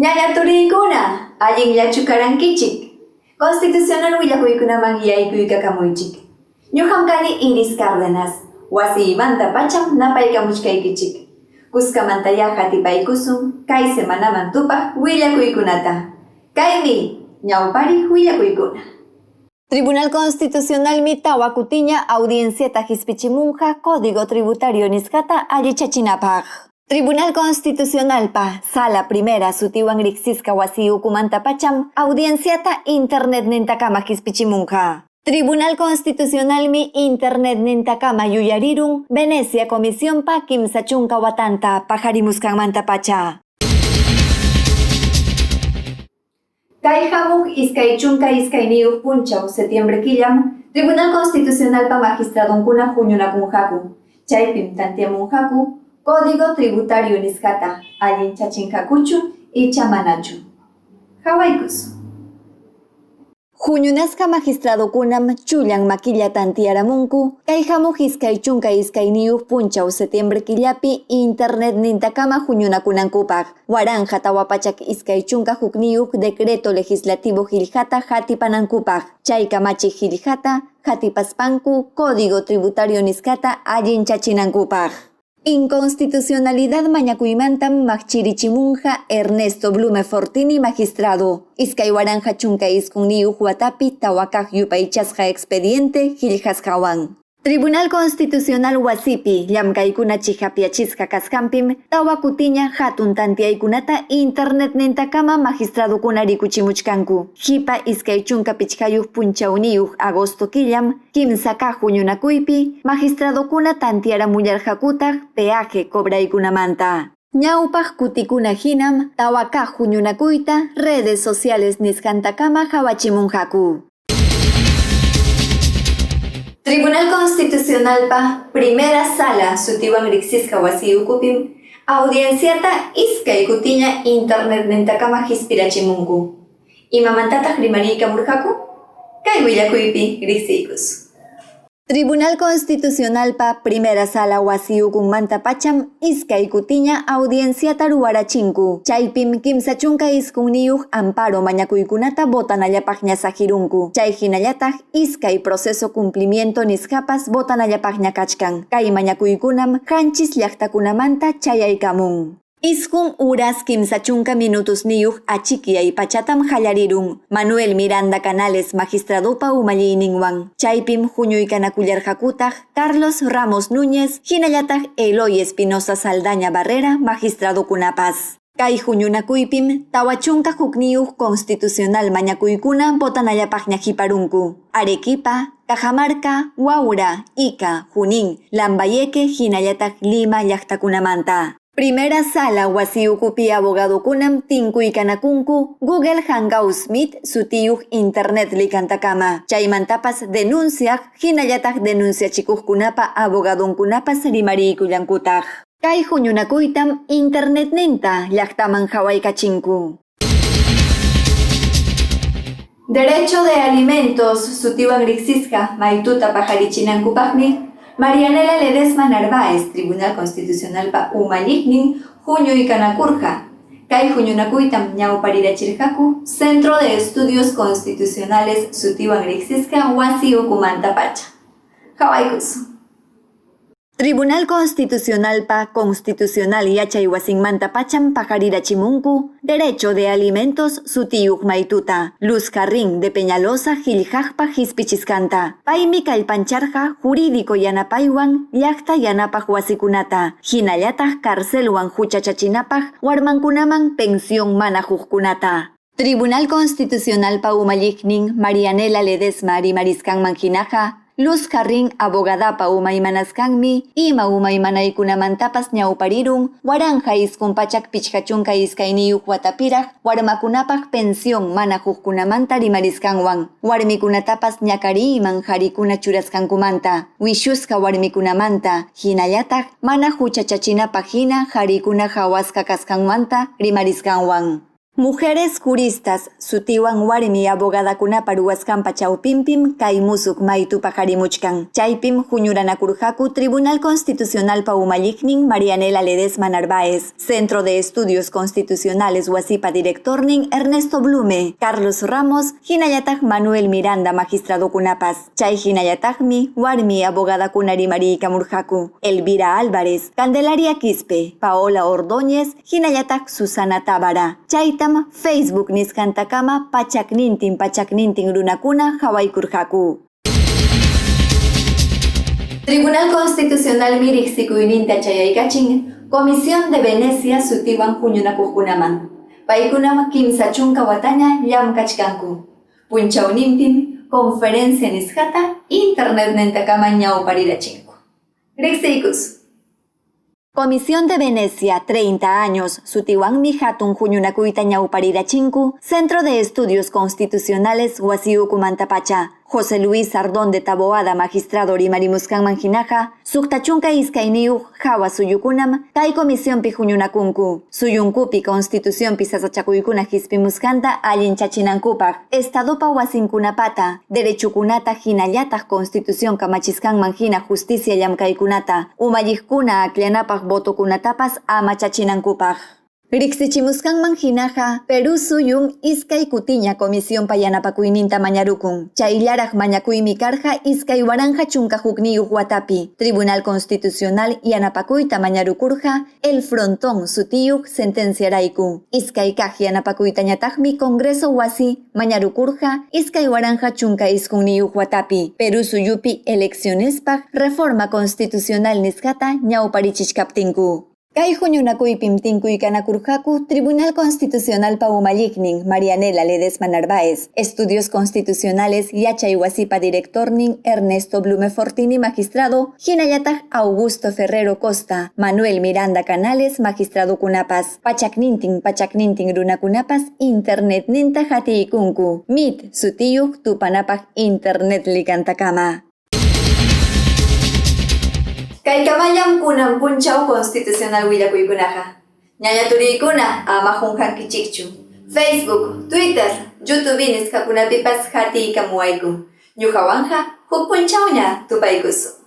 Ñaña turiykuna, allinllachu karankichik? Constitucional willakuykunaman yaykuykakamuychik. Ñuqam kani Iris Cárdenas, wasiymanta pacham napaykamuchkaykichik. Kuskamantayá qatipaykusun kay semanaman tupaq willakuykunata. Kaymi ñawpariq willakuykuna. Tribunal Constitucionalmi tawa kutiña audienciata qispichimunqa Código Tributario nisqata allichachinapaq. Tribunal Constitucionalpa Sala Primera sutiwan riqsisqa wasi ukumantapacham audienciata internetnintakama qispichimunqa. Tribunal Constitucionalmi internetnintakama yuyarirun Venecia Comisionpa 30 watanta paqarimusqanmantapacha. Kay hamuq 22 punchaw setiembre killam Tribunal Constitucionalpa magistradonkuna huñunakunqaku, chaypim tanteamunqaku Código Tributario nisqata allinchachinqakuchu icha manachu. Qawaykusun. Huñunasqa magistradokunam chullan makilla tantiyaramunku kay hamuq 22 punchaw setiembre killapi internetnintakama huñunakunankupaq 1421 decreto legislativo qillqata qatipanankupaq, chay kamachiq qillqata qatipaspanku Código Tributario nisqata allinchachinankupaq. Inconstitucionalidad mañakuymantam maqchirichimunqa Ernesto Blume Fortini magistrado, 2019 watapi tawa kaq yupaychasqa expediente qillqasqawan. Tribunal Constitucional wasipi llamkaykuna chiqapyachisqa kasqanpim tawa kutiña hatun tantiyaykunata internetnintakama magistradokuna rikuchimuchkanku. Qipa 25 punchawniyuq agosto killam kimsa kaq huñunakuypi magistradokuna tantiyaramullarqakutaq peaje cobraykunamanta. Ñawpaq kutikuna hinam tawa kaq huñunakuyta redes sociales nisqantakama qawachimunqaku. Tribunal Constitucionalpa Primera Sala sutiwan riqsisqa wasi ukupim audienciata iskay kutiña internetnintakama qispirachimunku. Imamantataq rimariykamurqaku? Kay willakuypi riqsiykusun. Tribunal Constitucionalpa Primera Sala wasi ukunmanta pacham iskay kutiña audienciata ruwarachinku. Chaypim 39 amparo mañakuykunata votanallapaqña saqirunku. Chay hinallataq iskay proceso cumplimiento nisqapas votanallapaqña kachkan. Kay mañakuykunam qanchis llaqtakunamanta chayaykamun. 9 horas 30 minutos niyuq achikyay pachatam qallarirun Manuel Miranda Canales magistradopa umalliyninwan. Chaypim huñuykanakullarqakutaq Carlos Ramos Núñez hinallataq Eloy Espinosa Saldaña Barrera magistradokunapas. Kay huñunakuypim 41 constitucional mañakuykuna votanallapaqña qiparunku. Arequipa, Cajamarca, Huaura, Ica, Junín, Lambayeque hinallataq Lima llaqtakunamanta. Primera Sala wasi ukupi abogadokunam tinkuykanakunku Google Hangouts Meet sutiyuq internet likantakama. Chaymantapas denunciaq hinallataq denunciachikuqkunapa abogadonkunapas rimariykullankutaq. Kay huñunakuytam internetninta llaqtaman hawaykachinku. Derecho de alimentos sutiwan riqsisqa maytuta paqarichinankupaqmi Marianela Ledesma Narváez, Tribunal Constitucionalpa umalliqnin huñuykanakurqa. Kay huñunakuytam ñawparirachirqaku Centro de Estudios Constitucionales sutiwan riqsisqa wasi ukumanta pacha. Qawaykusun. Tribunal Constitucionalpa Constitucional yachay wasinmanta pacham paqarirachimunku Derecho de Alimentos sutiyuq maytuta Luz Carrín de Peñalosa qillqaqpa qispichisqanta. Paymi kallpancharqa jurídico yanapaywan llaqta yanapaq wasikunata, hinallataq carcelwan huchachachinapaq warmankunaman pensión mana huqkunata. Tribunal Constitucionalpa umalliqnin Marianela Ledesma rimarisqanman hinaqa Luz Carrín abogadapa umaymanasqanmi ima umaymanaykunamantapas ñawparirun 1952 watapiraq warmakunapaq pensión mana huqkunamanta rimarisqanwan, warmikunatapas ñakariyman qarikuna churasqankumanta, wishusqa warmikunamanta, hinallataq mana huchachachinapaq hina qarikuna hawasqa kasqanmanta rimarisqanwan. Mujeres Juristas sutiwan warmi abogadakunapa ruwasqanpa chawpinpim kay musuq maytu paqarimuchkan. Chaypim huñuranakurqaku Tribunal Constitucionalpa umalliqnin Marianela Ledesma Narváez, Centro de Estudios Constitucionales wasipa directornin Ernesto Blume, Carlos Ramos, hinallataq Manuel Miranda magistradokunapas. Chay hinallataqmi warmi abogadakuna rimariykamurqaku, Elvira Álvarez, Candelaria Quispe, Paola Ordóñez, hinallataq Susana Tábara. Chaytam Facebook nisqantakama pachaknintin pachaknintin runakuna qhawaykurqaku. Tribunal Constitucionalmi riqsikuyninta chayaykachin Comisión de Venecia sutiwan huñunakuqkunaman. Paykunam 30 wataña llamkachkanku. Punchawninpim conferencia nisqata internetnintakama ñawparirachinku. Riqsiykus. Comisión de Venecia, 30 años, sutiwanmi hatun huñunakuyta ñawparirachinku, Centro de Estudios Constitucionales wasi ukumantapacha. José Luis Sardón de Taboada, magistrado rimarimusqanman hinaqa, 62 hawa suyukunam kay comisiónpi huñunakunku. Suyunkupi constituciónpi sasachakuykuna hispimusqanta allinchachinankupaq, Estadopa wasinkunapata, derechukunata hinallataq constitución kamachisqanman hina justicia llamkaykunata, umalliqkuna akllanapaq votokunatapas amachachinankupaq. Riqsichimusqanman hinaqa, Perú suyum iskay kutiña comisiónpa yanapakuyninta mañarukun. Chayllaraq mañakuymi karqa 2011 watapi. Tribunal Constitucional yanapakuyta mañarukurqa El Frontón sutiyuq sentenciarayku. Iskay kaq yanapakuytañataqmi Congreso wasi mañarukurqa 2019 watapi. Perú suyupi eleccionespaq reforma constitucional nisqata ñawparichichkaptinku. Kay huñunakuypim tinkuykanakurqaku Tribunal Constitucionalpa umalliqnin Marianela Ledesma Narváez, Estudios Constitucionales yachay wasipa directornin Ernesto Blume Fortini magistrado, hinallataq Augusto Ferrero Costa, Manuel Miranda Canales magistradokunapas, pachaknintin pachaknintin runakunapas internetninta hatiykunku, Meet sutiyuq tupanapaq internet likantakama. Kaykamallam kunan punchaw constitucional willakuykunaqa. Ñaña turiykuna ama qunqankichikchu. Facebook, Twitter, YouTube nisqakunapipas hatiykamuwayku. Ñuqawanqa huk punchawña tupaykusun.